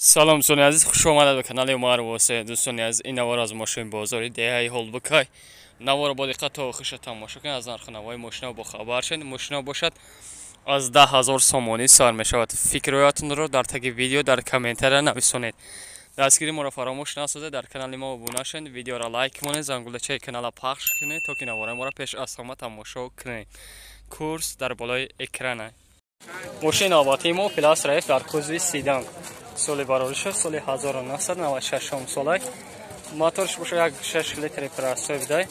Салом дӯстони азиз, хуш омадед ба канали Умар Восе. Дӯстони азиз, ин навор аз мошини бозори деҳаи Ҳолбукай. Наворро бо диққат то охирша тамошо кунед, аз нарху навои мошина бохабар шавед. Мошина бошад аз 10 000 сомонӣ сар мешавад. Фикрҳоятонро дар таги видео дар комментария нависонед. Дастгири моро фаромӯш насозед, дар канали мо обуна шавед, видеоро лайк монед, зангулачаи канала пахш кунед, то ки навораи моро пеш аз ҳама тамошо кунед. Курс дар болои экрана. Мошини навбатии мо Опел Астра F дар кузови седан. Соли барориша соли 1996 солак. Моторш бошад 1,6 литри простой бидай.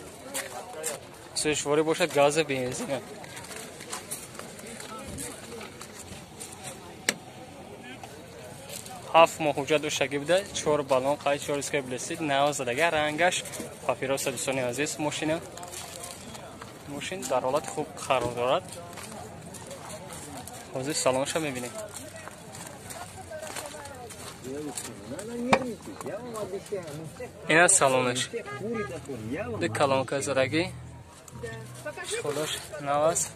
Сӯзишворӣ бошад гази бензин. 7 моҳ ҳуҷҷат доштагӣ буда, чор баллон қайд, чор диска блестит, нав задага, рангаш папироса. Дӯстони азиз, мошин дар ҳолати хуб қарор дорад. Ҳозир салонша мебинем. Ина салонаш, ду колонка задагӣ, чехолаш нав аст,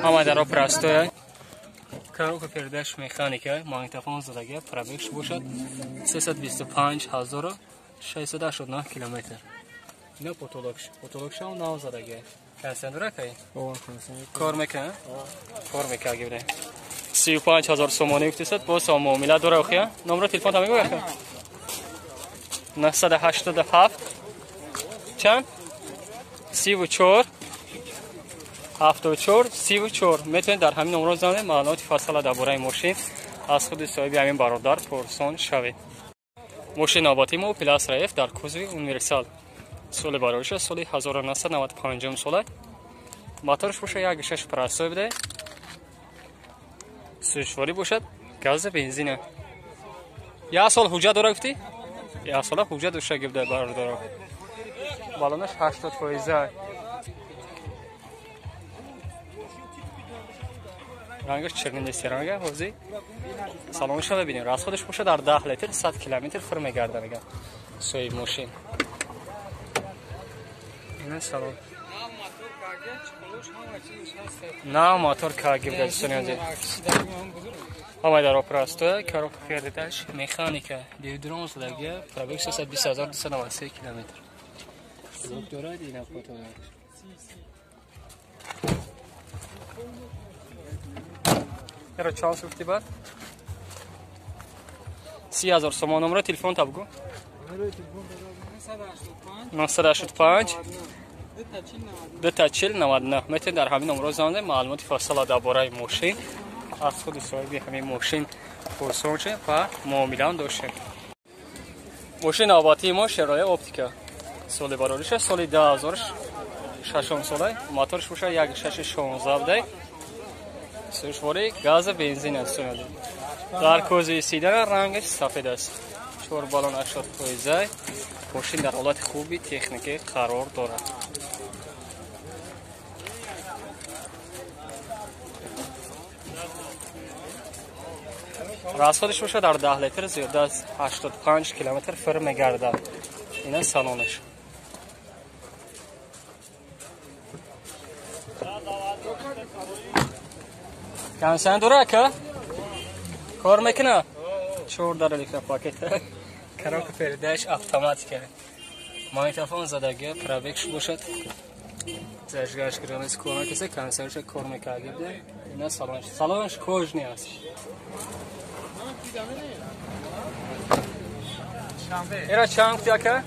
ҳама даро простой, коробка передач механика, магнитофон задага, пробегш бошад 325 689 километр. Ина потолокш, потолокшам нав задага. Кондиционер кай кор мекунад, кор мекунад. Гибре 35 000 сомонӣ гуфтисад, боз муомила дора. Охия номро телефон та мегӯ, 987 чанд 34 74 34. Метавонед дар ҳамин номро занед, маълумоти фасала дар бораи мошин аз худи соҳиби ҳамин бародар пурсон шавед. Мошини навбатии мо Опел Астра F дар кузови универсал. Соли барориша соли 1995 сола. Моторш боша 1,6 простой буда, сӯзишворӣ бошад гази бензина. Як сол ҳуҷҷат дора гуфтӣ? Як сола ҳуҷҷат дошта гибда, бародаро. Балонаш 80 фоиза, рангаш чернилисти ранга. Ҳозир салонша бибинем. Расходаш бошад дар 10 литр 100 километр фир мегарда, мегам соҳиби мошин. Ина салон, нав мотор кагибда. Дӯстони азиз, ҳамаи даро простой, коробка передач механика, девдрон задагия, пробег 320293 километр дорад. Ина фото. Эро чанд гуфти бад? 30 000 сомон. Номро телефон та бугу. 985 2 40 99. Метавонед дар ҳамин номро занед, маълумоти фасала дар бораи мошин аз худи соҳиби ҳамин мошин пурсон шед ва муомилаам доштем. Мошини навбатии мо Шевроле Оптика. Соли барориша соли 2006 сола. Моторш бошад 1,6 16 будай, сӯзишвории газа бензин аст. Дар кузови седан, рангаш сафед аст, чор баллон 80 фоиза. Мошин дар ҳолати хуби техникӣ қарор дорад. Расходаш бошад дар 10 литр зиёда аз 85 километр фир мегардад. Ина салонаш. Кондиционер дора, ака? Кор мекуна? Чор дар электропакет, коробка передач автоматика, магнитофон задага, пробегш бошад зажигаш гиранес кор мекеса, кондиционерша кор мекард. Ина салонш, салонш кожаный аст. Эра чанд гуфти, ака?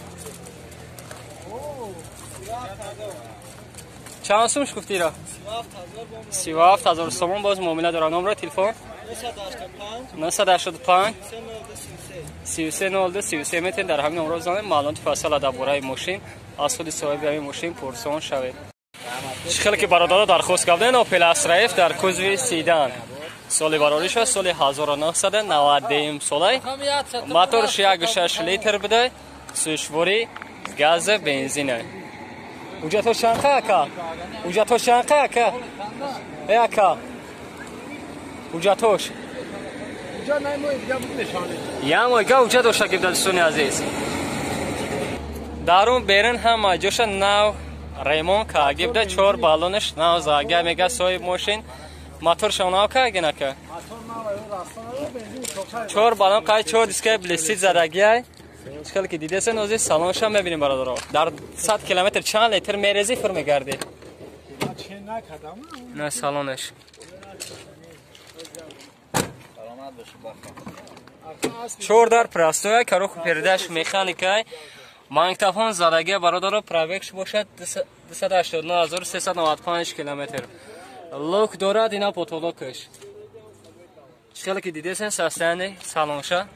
Чанд сумш гуфти ира? 37 000 сомон, боз муомила дора. Номро телефон 985 33 02 33. Метавонед дар ҳамин номро занед, маълумоти фасала дар бораи мошин аз худи соҳиби ҳамин мошин пурсон шавед. Чӣ хеле ки бародаро дархост кардем, Опел Астра F дар кузови седан. Соли барориша соли 1991 солай. Моторш 1,6 литр буда, сӯзишворӣ газа бензина. Ҳуҷҷатҳо чанқа, ака? Ҳуҷҷатҳо чанқа, ака? Э, ака, ҳуҷҷатҳош як моҳига ҳуҷҷат дошта гибда. Дӯстони азиз, дарун берун ҳама ҷоша нав ремонт кагибда, чор баллонаш нав зага, мега соҳиб мошин. Моторшо нав кагин, ака? 4 балон қай 4 дискаи блестит задагиай. Хеле ки дидесен ози салонша мебинем бародаро. Дар 100 километр чанд литр мерези фир мегардӣ? На салонаш. 4 дар простой, коробка передач механикай. Магнитофон задагия бародаро, пробегш бошад 289395 километр. Лок дорад ина потолокаш. Хеле ки дидесен состояние салонша.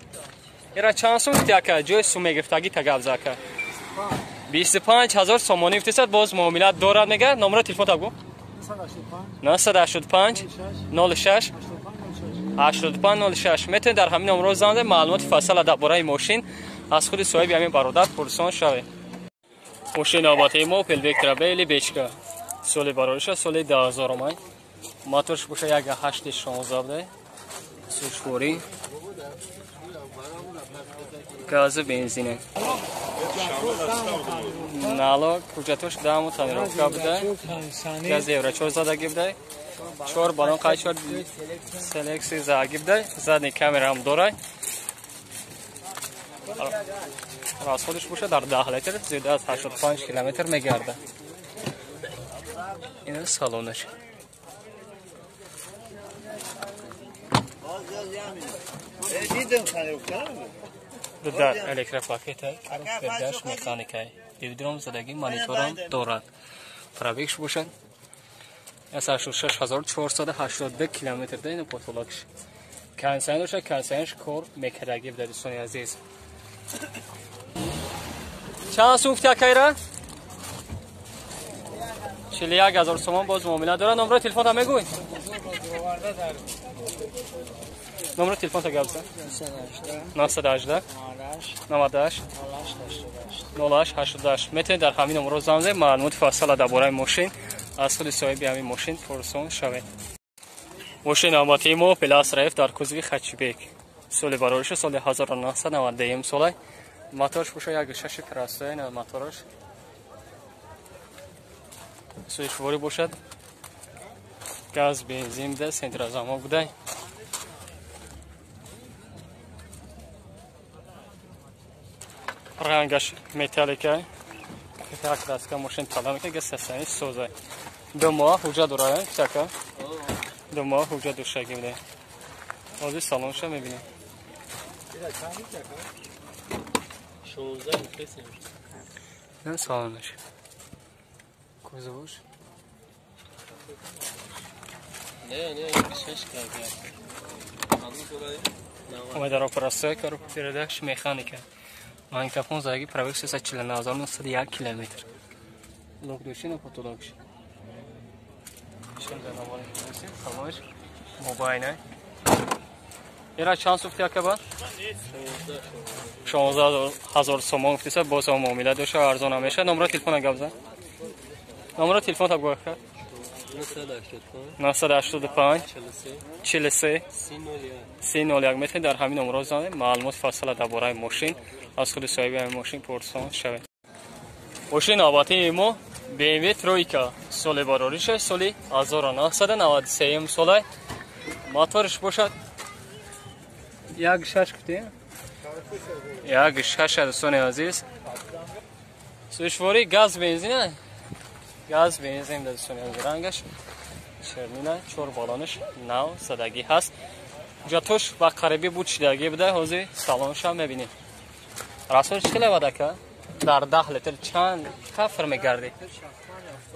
Ира чанд сум гуфти ака? Ҷои сум мегирифтагӣ та гап зака. 25000 сомонӣ гуфтисад, боз муомилат дорад мега. Номеро телефон та гу. 985 06 85 06. Метавонед дар ҳамин номро занг занед, маълумоти фасала дар бораи мошин аз худи соҳиби ҳамин бародар пурсон шавед. Мошини навбатии мо Opel Vectra B бечка. Соли барориша соли 2000 омад. Моторш боша 1.8 16 буда. Сушворӣ. Газ бензине. Налог ҳуҷҷатош даму тонировка буда. Газ евро 4 задагӣ буда. 4 балон қай 4 селексия задагӣ буда. Задний камера ҳам дорад. Расходиш боша дар 10 литр зиёда аз 85 километр мегардад. Ин салонаш. Дар электропакета, пердаш механикай, дивидром задагӣ, мониторам дорад. Пробегш бошад 86482 километр да ин потолокш. Кондиционер дошад, кондиционерш кор мекардагӣ буда дӯстони азиз. Чанд сум гуфти акайра? 41000 сомон боз муомила дорад. Номеро телефонта мегӯй? Номеро телефонта гап зан. 918 98 08 88. Метавонед дар ҳамин номеро занг занед, маълумоти фасала дар бораи мошин аз худи соҳиби ҳамин мошин пурсон шавед. Мошини навбатии мо Opel Astra F дар кузови хэтчбек. Соли барориша соли 1991 сола. Моторш боша 1.6 простой, на мотораш. Сӯзишворӣ бошад. Газ, бензин буда, центрозамок буда. Рангаш металлика. Як краска мошин тала мекунад, га состояние соза. Ду моҳ ҳуҷҷат дорад, чака? Ду моҳ ҳуҷҷат доштагӣ буда. Ҳозир салонша мебинем. 16 салонаш. Кузовуш. Не, 26 килограмм. Омедаро простой, коробка передач механика. Магнитофон задагӣ, пробег 349901 километр. Лок дошти на потолокш. Салонаш мобайна. Ира чанд суфти акаба? 16000 сомон гуфтиса, боз ҳам муомила дошта, арзон ҳам мешавад. Номеро телефона гап зан. Номеро телефон та гӯ ака. 985 43 301. Метавонед дар ҳамин номеро занед, маълумоти фасала дар бораи мошин аз худи соҳиби ҳамин мошин пурсон шавед. Мошини навбатии мо BMW Тройка, соли барориша соли 1993 сола. Моторш бошад 1.6 гуфтем? 1.6 дӯстони азиз. Сӯзишворӣ газ бензин, газ бензин дӯстони азиз. Рангаш чернина, 4 балонаш нав задагӣ ҳаст. Ҳуҷҷатош ба қарибӣ буд шидагӣ буда, ҳозир салонша мебинем. Расходш чӣ левад ака? Дар 10 литр чанд кафр мегардӣ?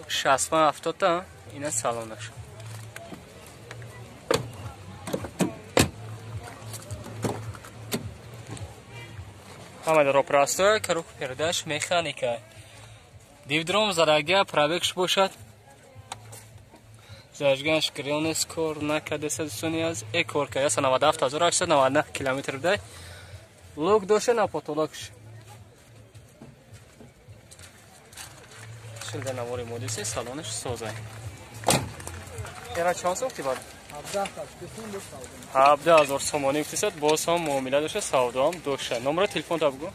65-70 та. Ина салонаш. Ҳамадаро простой, коробка передач механика. Дивдром задагия, пробегш бошад зажиганаш грионес кор накардеса дӯстони аз э кор карда 97899 километр буда. Лок доша на потолокш. Шилда навори модисе салонаш созай. Ера чанд сохти бад? 17000 сомонӣ гуфтисад, боз ҳам муомила дошта, савдоам дошта. Номеро телефонта бугӯ.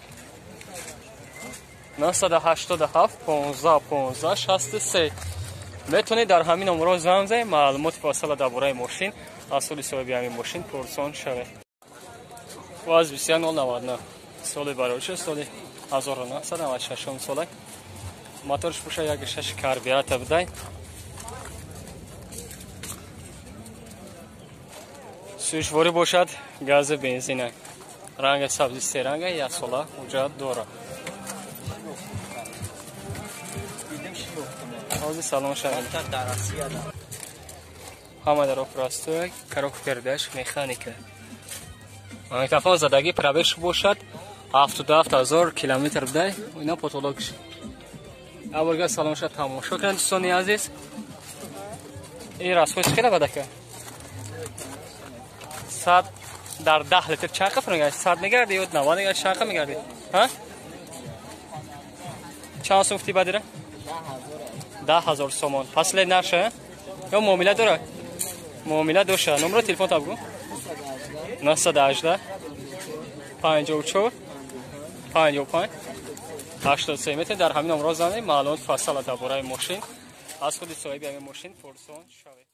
987 15 15 63. Метавонед дар ҳамин номеро занг занед, маълумоти фасала дар бораи мошин Аз худи соҳиби ҳамин мошин пурсон шавед. ВАЗ 21099 соли бароша, соли 1996 сола. Моторш боша 1.6 карбюратор будай. Сӯзишворӣ бошад гази бензина. Ранги сабзи серанга, як сола ҳуҷҷат дорад. Ҳозир салон шавед. Ҳама дар простой, коробка передач механика. Магнитофон задагӣ, пробег бошад 77 000 километр будай. Ина потолок ш. Аввалга салонша тамошо кунед, дӯстони азиз. Ин расход хеле бадака. 100 дар 10 литр чанд қафр мегарди? 100 мегарди ё 90 мегарди? Чанд қафр мегарди? Ҳа? Чанд сум гуфтӣ бадира? 10 000 сомон. Пасле нарша? Ё муомила дора? Муомила доша. Номро телефон та бугу. 918 54 55 83. Метавонед дар ҳамин номро занед, маълумот фасала дар бораи мошин аз худи соҳиби ҳамин мошин пурсон шавед.